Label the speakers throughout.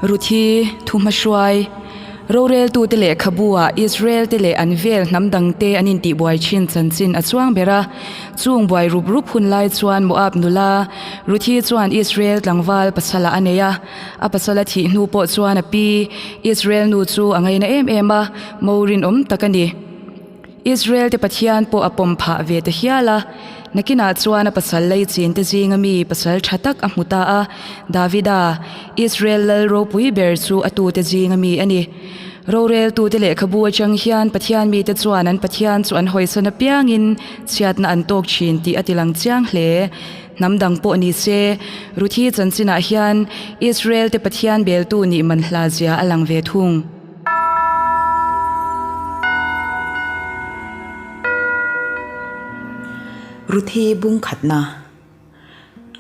Speaker 1: Ruthi, Thuhmahruai, Roreltute lehkhabu-ah Israel-te leh an vel hnam dangte an intihbuai thin chanchin a chuang ber a. Chung buai rup rup hun lai chuan Moab nula Ruthi chuan Israel tlangval pasala a nei a. A pasala thih hnu pawh chuan a pi Israel nu chu a ngaina em em a, mo rinawm tak a ni. Israel te Pathian pawh a pawm phah ve ta hial a, nakinah chuan a pasal lei chin te zinga mi pasal tha tak a hmu ta a, Davida, Israel lal ropui ber chu a tute zinga mi a ni. Roreltute lehkhabu atang hian Pathian mite chuan an Pathian chu an hawisan apiangin chhiatna an tawk thin tih a tilang chiang hle. Hnam dang pawh ni se, Ruthi chanchinah hian Israel te Pathian beltu nih man hla zia a lang ve thung.
Speaker 2: Ruthi bung khatna.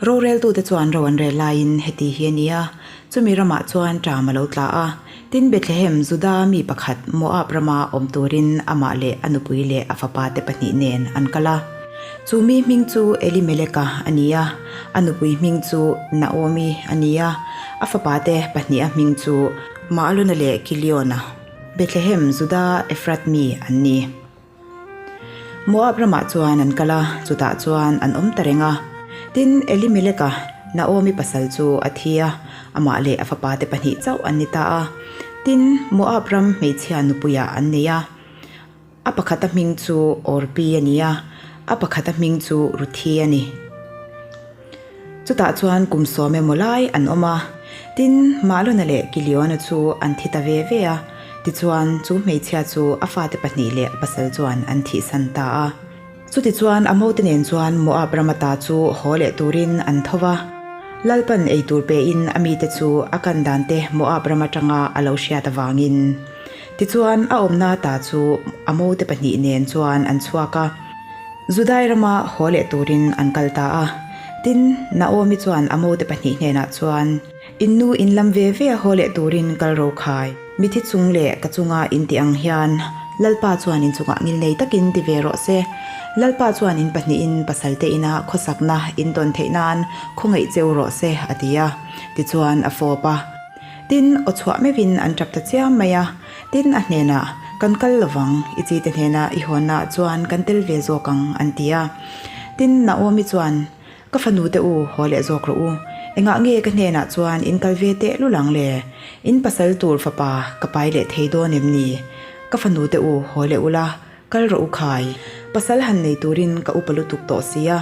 Speaker 2: Roreltute chuan ro an rel laiin heti hi a ni a, chumi ramah chuan ṭam a lo tla a. Tin, Bethlehem, Juda mi pakhat Moab rama awm turin amah leh a nupui leh a fapate pahnih nen an kal a. Chu mi hming chu Elimeleka a ni a, a nupui hming chu Naomi a ni a, a fapate pahniha hming chu Mahlona leh Kiliona, Bethlehem, Juda, Ephrath mi an ni. Moab ramah chuan an kal a, chutah chuan an awm ta reng a. Tin, Elimeleka, Naomi pasal chu a thi a, amah leh a fapate pahnih chauh an ni ta a. Tin, Moab ram hmeichhia nupuiah an nei a. A pakhata hming chu Orpi a ni a, a pakhata hming chu Ruthi a ni. Chutah chuan kum sawm emaw lai an awm a, tin, Mahlona leh Kiliona chu an thi ta ve ve a, tichuan chu hmeichhia chu a fate pahnih leh a pasal chuan an thihsan ta a. Chutichuan a mote nen chuan Moab rama ta chu haw leh turin an tho va. Lalpan eitur pein a mite chu a kan dante Moab ram atanga a lo hriat avangin. Tichuan a awmna ta chu a mote pahnih nen chuan an chhuak a. Judai rama haw leh turin an kal ta a. Tin, Naomi chuan a mote pahnih hnenah chuan, In nu in lam ve ve a haw leh turin kal ro khai. Mithi chung leh ka chunga in tih ang hian Lalpa chuan in chungah ngilnei takin ti ve rawh se. Lalpa chuan in pahnihin pasalte ina khawsakna in tawn theih nan khawngaih cheu rawh se, a ti a. Tichuan a fawp a. Tin, aw chhuah meuhin an tap ta chiam mai a. Tin, a hnenah, Kan kal lovang, i chite hnena i hawnnaah chuan kan tel ve zawk ang, an ti a. Tin, Naomi chuan, Ka fanu te u, haw leh zawk rawh u. Engah nge ka hnenah chuan in kal ve teh lul ang le? In pasal tur fapa ka pai leh thei dawn em ni? Ka fanu te u, haw leh ula, kal rawh u khai. Pasal han nei turin ka upa lutuk tawh si a.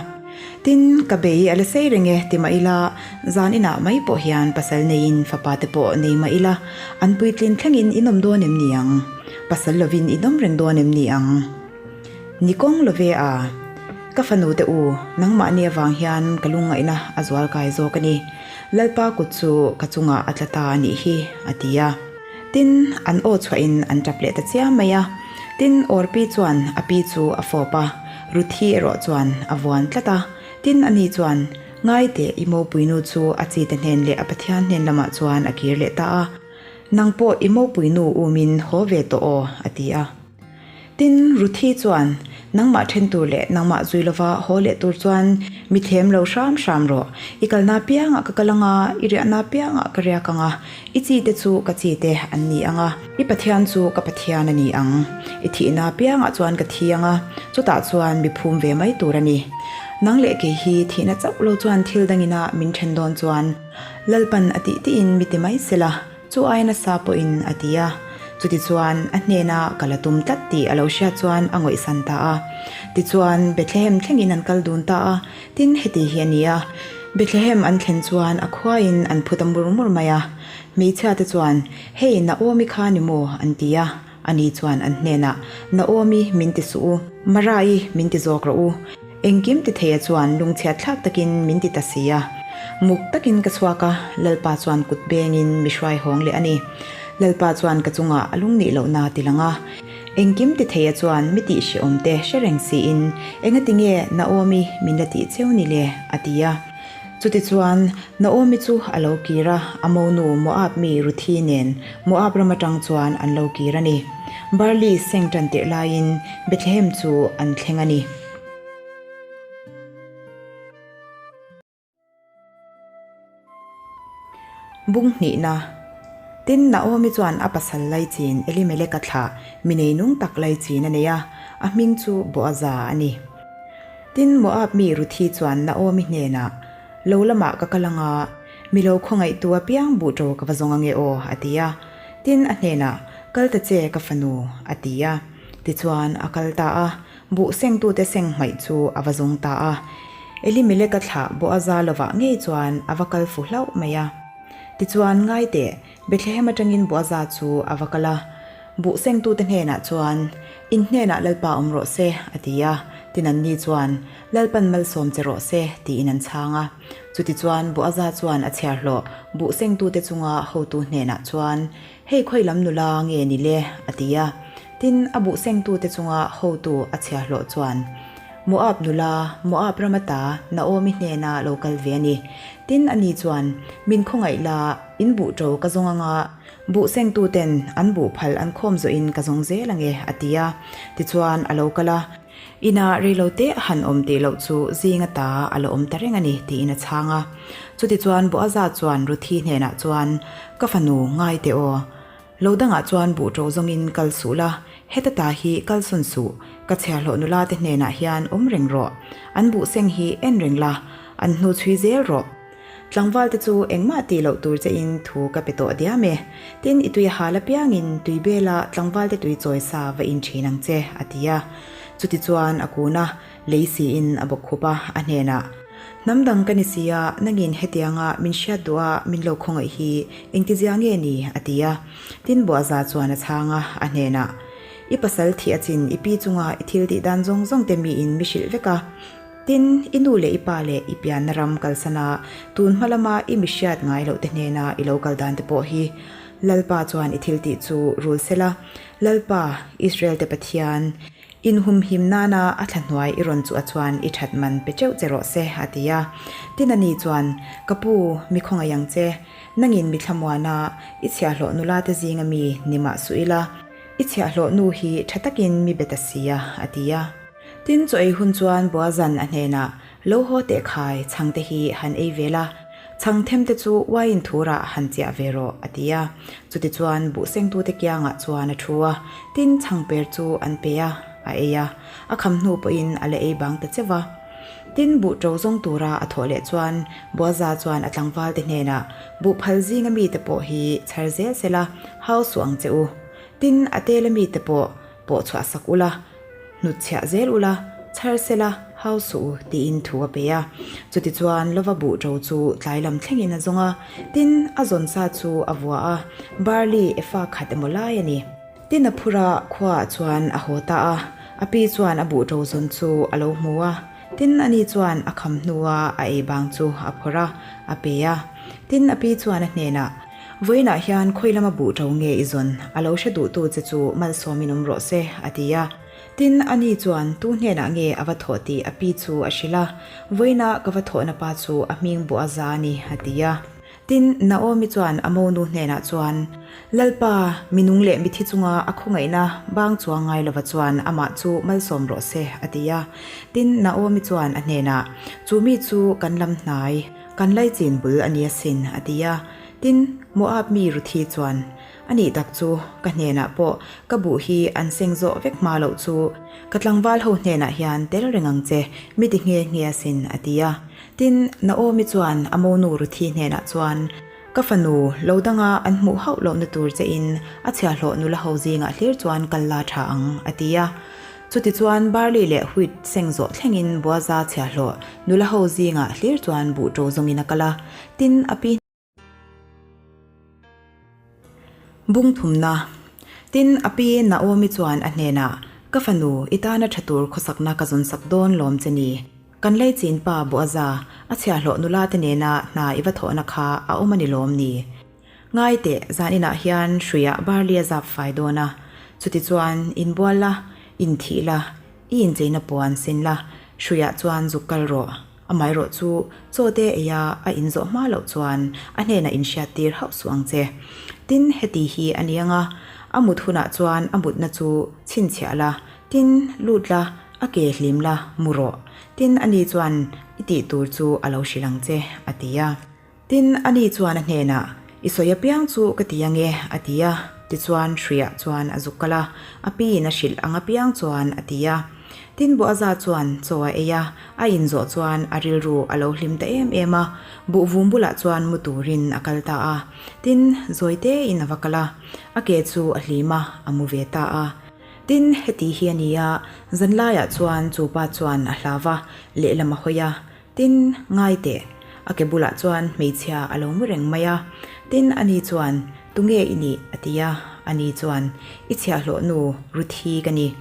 Speaker 2: Tin, ka bei a la sei reng e ti mah ila, zan inah mai pawh hian pasal neiin fapa te pawh nei mah ila, an puitlin thlengin in awm dawn em ni ang? Pasal lovin in awm reng dawn em ni ang? Ni kawng lo ve a, ka fanu te u, nangmahni avang hian ka lungngaihna a zual kai zawk a ni. Lalpa kut chu ka chungah a tla ta a nih hi, a ti a. Tin, an aw chhuahin an tap leh ta chiam mai a. Tin, Orpi chuan a pi chu a fawp a, Ruthi erawh chuan a vuan tlat a. Tin, ani chuan, Ngai teh, i mopuinu chu a chite hnen leh a Pathian hnen lamah chuan a kir leh ta a. Nang pawh i mopuinu umin haw ve tawh aw, a ti a. Tin, Ruthi chuan, Nangmah then tur leh nangmah zui lova haw leh tur chuan mi thlem lo hram hram rawh. I kalna piangah ka kal anga, i riahna piangah ka riak anga, i chite chu ka chite an ni anga, i Pathian chu ka Pathian a ni ang. I thihna piangah chuan ka thi anga, chutah chuan mi phum ve mai tur a ni. Nang leh kei hi thihna chauh lo chuan thil dangina min then dawn chuan Lalpan a tih tihin mi ti mai sela, Chu ai nasa pawhin a ti a. Chutichuan, a hnena ka la tum tlat tih a lo hriat chuan a ngawihsan ta a. Tichuan, Bethlehem thlengin an kal dun ta a, tin heti hi a ni a. Bethlehem an thlen chuan a khuaiin an phu ta mur mur mai a. Hmeichhiate chuan, Hei, Naomi kha ni maw? an ti a. Ani chuan an hnenah, Naomi, min ti suh u. Marai, min ti zawk rawh u. Engkim ti theia chuan lungchhiat thlak takin min ti ta si a. Muk takin ka chhuak a, Lalpa chuan kut bengin mi hruai hawng leh a ni. Lalpa chuan ka chungah a lungnih lohna ti lang a. Engkim ti theia chuan mi tih hrehawm te hre reng siin, Engati nge Naomi min la tih cheu ni le? a ti a. Chutichuan, Naomi chu a lo kir a, a monu Moab mi Ruthi nen Moab ram atang chuan an lo kir a ni. Barley seng tan tirh laiin Bethlehem chu an thleng a ni. Bung hnihna. Tin, Naomi chuan a pasal laichin Elimeleka thlah mi neinung tak laichin a nei a, a hming chu Boaza a ni. Tin, Moab mi Ruthi chuan Naomi hnenah, Lo lamah ka kal anga, mi lo khawngaihtu apiang buh ṭo ka va zawng ange aw, a ti a. Tin, a hnenah, Kal ta che, ka fanu, a ti a. Tichuan, a kal ta a, buh sengtute seng hmaih chu a va zawng ta a. Elimeleka thlah Boaza lovah ngei chuan a va kal fu hlauh mai a. Tichuan, ngai teh, Bethlehem atangin Boaza chu a va kal a. Buh sengtute hnenah chuan, In hnenah Lalpa awm rawh se, a ti a. Tin anni chuan, Lalpan malsawm che rawh se, tiin an chhang a. Chutichuan, Boaza chuan a chhiarhlawh buh sengtute chunga hotu hnenah chuan, Hei khawi lam nula nge ni le? a ti a. Tin, a buh sengtute chunga hotu a chhiarhlawh chuan, Moab nula, Moab rama ta Naomi hnena lo kal ve a ni. Tin, ani chuan, Min khawngaih la, in buh ṭo ka zawng anga, buh sengtuten an buh phal an khawm zawhin ka zawng zel ange, a ti a. Tichuan, a lo kal a. Inah reilote a han awm tih loh chu zing ata a la awm ta reng a ni, tiin a chhang a. Chutichuan Boaza chuan Ruthi hnenah chuan, Ka fanu, ngai teh aw. Lo dangah chuan buh ṭo zawngin kal suh la, heta ta hi kal sawn suh, ka chhiahhlawh nula te hnenah hian awm reng rawh. An buh seng hi en reng la, an hnu chhui zel rawh. Tlangval te chu engmah tih loh tur che in thu ka pe tawh diam e. Tin, i tui a hal apiangin tui bela tlangval te tui chawi sa va in thin ang che, a ti a. Chutichuan a kun a, lei siin a bawk khup a, a hnenah, Hnam dang ka ni si a, nangin hetianga min hriat duh a min lo khawngaih hi engtizia nge ni? a ti a. Tin, Boaza chuan a chhang a, a hnenah, I pasal thih a chin i pi chunga i thil tih dan zawng zawng te miin mi hrilh vek a. Tin, i nu leh i pa leh i pianna ram kalsana tun hma lama i mi hriat ngai loh te hnena i lo kal dan te pawh hi Lalpa chuan i thil tih chu rul sela, Lalpa, Israel te Pathian, Inhumhim nana a thla hnuai i rawn chu a chuan i that man pe teuh che rawh se, a ti a. Tin ani chuan, Ka pu, mi khawngaih ang che. Nangin mi thlamuana i chhiahhlawh nula te zinga mi ni mah suh ila, i chhiahhlawh nu hi tha takin mi be ta si a, a ti a. Tin chaw ei hun chuan Boazan a hnenah, Lo haw teh khai, chhangte hi han ei ve la, chhang them te chu uaiin thurah han chiah ve rawh, a ti a. Chutichuan buhsengtute kiangah chuan a thu a, tin chhangper chu an pe a, a ei a, a kham hnu pawhin a la ei bang ta cheu va. Tin buh ṭo zawng tura a thawh leh chuan Boaza chuan a tlangvalte hnenah, Buh phal zinga mite pawh hi chhar zel sela, hau suh ang che u. Tin a tela mite pawh pawh chhuah sak ula, Hnutchhiah zel ula, chhar sela, hau suh u, tiin thu a pe a. Chutichuan lova buh ṭo chu tlai lam thlengin a zawng a, tin, a zawn sa chu a vua a, barley efa khat emaw lai a ni. Tin, a phur a, khuaah chuan a haw ta a, a pi chuan a buh ṭo zawn chu a lo hmu a, tin, ani chuan a kham hnua a ei bang chu a phawrh a, a pe a. Tin, a pi chuan a hnenah, Vawiinah hian khawi lama buh ṭo nge i zawn? A lo hre duhtu che chu malsawmin awm rawh se, a ti a. Tin, ani chuan tu hnenah nge a va thawh tih a pi chu a hrilh a, Vawiina ka va thawhna pa chu a hming buh a za a ni, a ti a. Tin, Naomi chuan a monu hnenah chuan, Lalpa, mi nung leh mithi chunga a khawngaihna bang chuang ngai lova chuan amah chu malsawm rawh se, a ti a. Tin, Naomi chuan a hnenah, Chu mi chu kan lam hnai. Kan laichin bul a ni asin, a ti a. Tin, Moab mi Ruthi chuan, A nih tak chu, ka hnenah pawh ka buh hi an seng zawh vek hma loh chu ka tlangval ho hnenah hian tel reng ang che, mi ti nghe nghe asin, a ti a. Tin, Naomi chuan a monu Ruthi hnenah chuan, Ka fanu, lo danga an hmuh hauh lohna tur che in a chhiahhlawh nula ho zingah hlir chuan kal la tha ang, a ti a. Chutichuan barley leh wheat seng zawh thlengin Boaza chhiahhlawh nula ho zingah hlir chuan buh ṭo zawngin a kal a, tin a pi bung thumna. Tin a pi Naomi chuan a hnenah, Ka fanu, i tana ṭha tur khawsakna ka zawn sak dawn lawm che ni. Kan leichin pa Boaza, a chhiahhlawh nula te nena hna i va thawhna kha a awm a ni lawm ni? Ngai teh, zaninah hian hruiah barley a zap fai dawn a, chutichuan inbual la, inthih la, i incheina puan sin la, hruiah chuan zuk kal rawh. Amaherawh chu chaw te eia a inzawh hma loh chuan a hnenah inhriattir hauh suh ang che. Tin, heti hi a ni ang a, a mut hunah chuan a mutna chu chhinchhiah la, tin, lut la, a ke hlim la, mu rawh. Tin, ani chuan i tih tur chu a lo hrilh ang che, a ti a. Tin, ani chuan a hnenah, I sawi apiang chu ka ti ange, a ti a. Tichuan hruiah chuan a zuk kal a, a piin a hrilh ang apiang chuan a ti a. Tin Boaza chuan chaw a ei a, a inzawh chuan a rilru a lo hlim ta em em a, buhvum bulah chuan mu turin a kal ta a. Tin, zawi tein a va kal a, a ke chu a hlim a, a mu ve ta a. Tin, heti hi a ni a, zanlaiah chuan chu pa chuan a hlau va, lehlam a hawi a. Tin, ngai teh, a ke bulah chuan hmeichhia a lo mu reng mai a. Tin, ani chuan, Tunge i nih? a ti a. Ani chuan, I chhiahhlawh nu, Ruthi ka ni.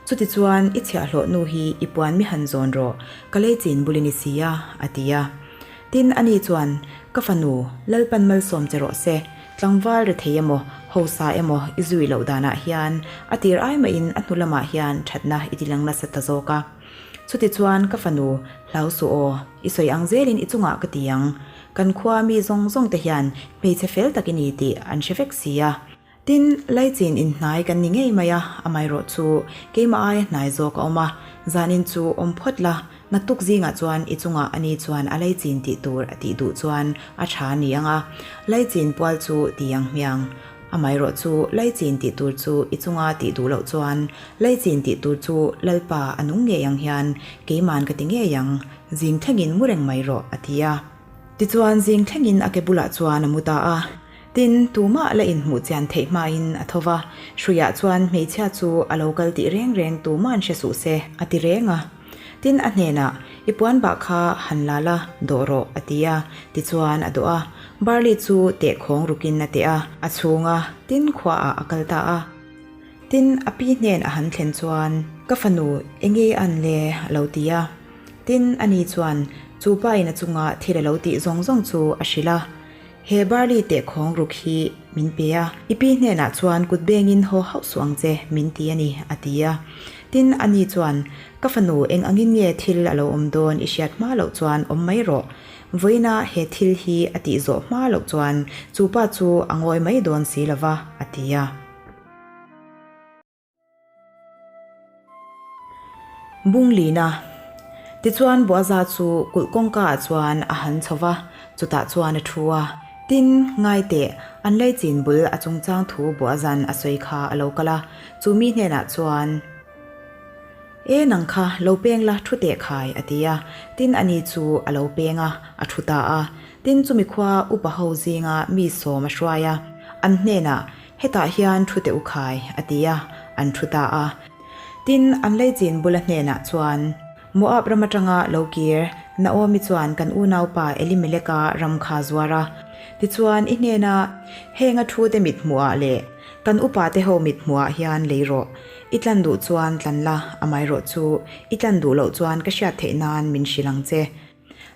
Speaker 2: Chutichuan, i chhiahhlawh nu hi i puan mi han zawn rawh, ka lei chin bul i ni si a, a ti a. Tin, ani chuan, Ka fanu, Lalpan malsawm che rawh se, tlangval rethei emaw, hausa emaw i zui loh danah hian a tir ai mahin a hnu lamah hian thatna i tilang nasa ta zawk a. Chutichuan, ka fanu, hlau suh aw, i sawi ang zelin i chungah ka ti ang. Kan khua mi zawng zawng te hian hmeichhe fel tak i ni tih an hre vek si a. Tin, laichin inhnai kan ni ngei mai a, amaherawh chu keimah aia hnai zawk a awm a, zanin chu awm phawt la, naktuk zingah chuan i chungah ani chuan a laichin tih tur a tih duh chuan a tha a ni ang a, laichin pual chu ti ang hmiang. Amaherawh chu laichin tih tur chu i chunga tih duh loh chuan laichin tih tur chu Lalpa a nung ngei ang hian keiman ka ti ngei ang, zing thlengin mu reng mai rawh, a ti a. Tichuan zing thlengin a ke bulah chuan a mu ta a. Tin, tumah la inhmuh chian theih hmain a tho va, hruiah chuan hmeichhia chu a lo kal tih reng reng tuma'n hre suh se, a ti reng a. Tin, a hnenah, I puan bah kha han la la, dawh rawh, a ti a. Tichuan a dawh a, barley chu teh khawng rukin a teh a, a chhung a, tin khuaah a kal ta a. Tin, a pi hnen a han thlen chuan, Ka fanu, enge i an le? a lo ti a. Tin, ani chuan chu pain a chunga thil a lo tih zawng zawng chu a hrilh a. He barley teh khawng ruk hi min pe a, i pi hnenah chuan kut bengin haw hauh suh ang che, min ti a ni, a ti a. Tin, ani chuan, Ka fanu, eng angin nge thil a lo awm dawn i hriat hma loh chuan awm mai rawh. Vawiina he thil hi a tih zawh hma loh chuan chu pa chu a ngawi mai dawn si lo va, a ti a. Bunglina. Tichuan Boaza chu kulh kawngka ah chuan a han chho va, chutah chuan a thu a. Tin, ngai teh, an leichin bul a chungchang thu Boaza'n a sawi kha a lo kal a, chu mi hnenah chuan, E nang kha, lo peng la, thu teh khai, a ti a. Tin, ani chu a lo peng a, a thu ta a. Tin, chumi khua upa ho zinga mi sawm a hruai a, an hnenah, Hetah hian thu teh u khai, a ti a, an thu ta a. Tin, an leichin bula hnenah chuan, Moab ram atanga lo kir, Naomi chuan kan unaupa Elimeleka ram kha zuar a. Tichuan, i hnena henga thu te mit hmuhah leh kan upa te ho mit hmuhah hian lei rawh. I tlan duh chuan tlan la, amaherawh chu i tlan duh loh chuan ka hriat theih nan min hrilh ang che.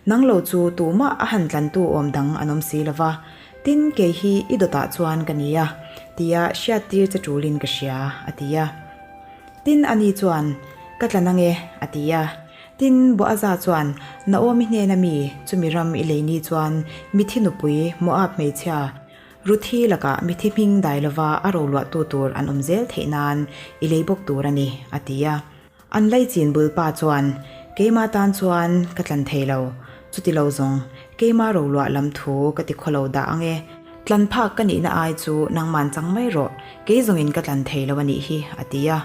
Speaker 2: Nang lo chu tumah a han tlantu awm dang an awm si lo va, tin kei hi i dawtah chuan ka ni a, tia hriattir che tulin ka hria, a ti a. Tin ani chuan, Ka tlan ange, a ti a. Tin Boaza chuan, Naomi hnena mi, chumi ram i lei ni chuan mithi nupui Moab hmeichhia, Ruthi lakah mithi hming dai lova a roluahtu tur an awm zel theih nan i lei bawk tur a ni, a ti a. An laichin bulpa chuan, Keimah tan chuan ka tlan thei lo, chuti lo zawng, keimah roluah lam thu ka ti khawlo dah ang e. Tlan phak ka nihna ai chu nangman chang mai rawh, kei zawngin ka tlan thei lo a nih hi, a ti a.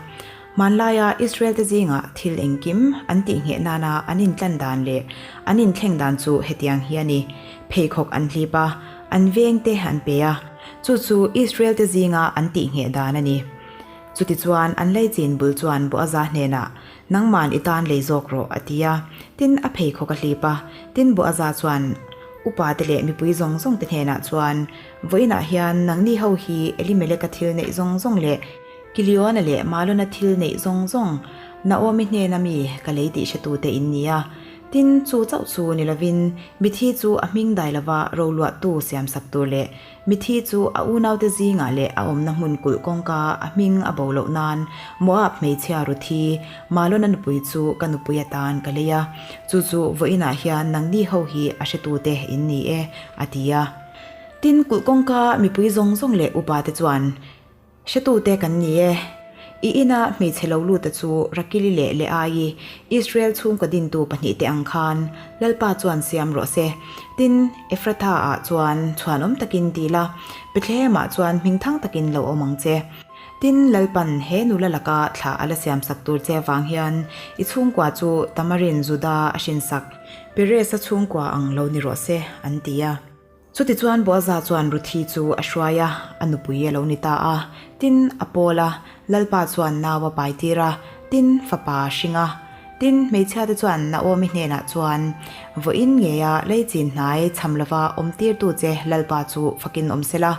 Speaker 2: Hmanlaia Israel-te zingah thil engkim an tihngheh nana an intlan dan leh an inthleng dan chu hetiang hi a ni, pheikhawk an hlip a, an vengte an pe a, chu chu Israel-te zinga an tihngheh dan a ni. Chutichuan, an leichin bul chuan Boaza hnenah, Nangman i tan lei zawk rawh, a ti a. Tin, a pheikhawk a hlip a. Tin, Boaza chuan upate leh mipui zawng zawngte hnenah chuan, Vawiinah hian nangni ho hi Elimeleka thil neih zawng zawng leh Kiliona leh Malona thil neih zawng zawng Naomi hnena mi ka lei tih hretute in ni a. Tin, chu chauh chu ni lovin, mithi chu a hming dai lova roluahtu siamsak tur leh Mithi chu a unaute zingah leh a awmna hmun kulh kawngka a hming a bo loh nan Moab hmeichhia Ruthi, Malona nupui chu ka nupui atan ka lei a, chu chu vawiinah hian nangni ho hi a hretute in ni e, a ti a. Tin, kulh kawngka mipui zawng zawng leh upate chuan, Hretute kan ni e. I ina hmeichhe lo luta chu Rakili leh Leaii, Israel chhungkaw dintu pahnihte ang khan Lalpa chuan siam rawh se. Tin, Ephratha-ah chuan chhuanawm takin ti la, Bethlehem-ah chuan hmingthang takin lo awm ang che. Tin, Lalpan he nula laka thla a la siamsak tur che avang hian i chhungkua chu Tamarin Juda a hrinsak, Perez-a chhungkua ang lo ni rawh se, an ti a. Chutichuan Boaza chuan Ruthi chu a hruai a, a nupui a lo ni ta a. Tin, a pawl a, Lalpa chuan nau a pai tir a, tin, fapa a hring a. Tin, hmeichhiate chuan Naomi hnenah chuan, Vawiin ngeia leichin hnai cham lova awm tirtu che Lalpa chu fakin awm sela,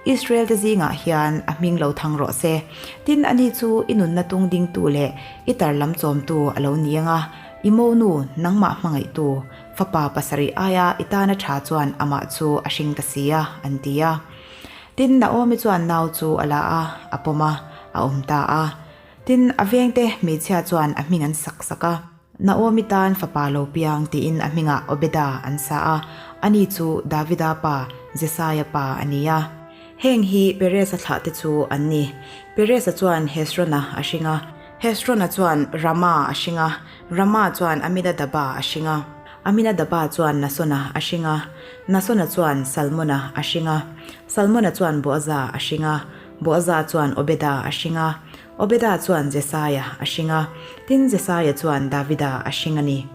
Speaker 2: Israel-te zingah hian a hming lo thang rawh se. Tin, ani chu i nunna tung dingtu leh i tar lam chawmtu a lo ni ang a, i monu nangmah hmangaihtu, Fapa pasarih aia i tana tha chuan amah chu a hring ta si a, an ti a. Tin, Naomi chuan nau chu a la a, a pawm a, a awm ta a. Tin, a vengte hmeichhia chuan a hming an sak sak a. Naomi tan fapa lo piang tiin a hmingah Obeda an sa a, ani chu Davida pa Jesaia pa a ni a. Heng hi Perez-a thlahte chu an ni. Perez-a chuan Hezron-a a hring a. Hezron-a chuan Rama a hring a. Rama chuan Aminadaba a hring a, Aminadaba chuan Nasona a hring a, Nasona chuan Salmona a hring a, Salmona chuan Boaza a hring a, Boaza chuan Obeda a hring a, Obeda chuan Jesaia a hring a, tin Jesaia chuan Davida a hring a ni.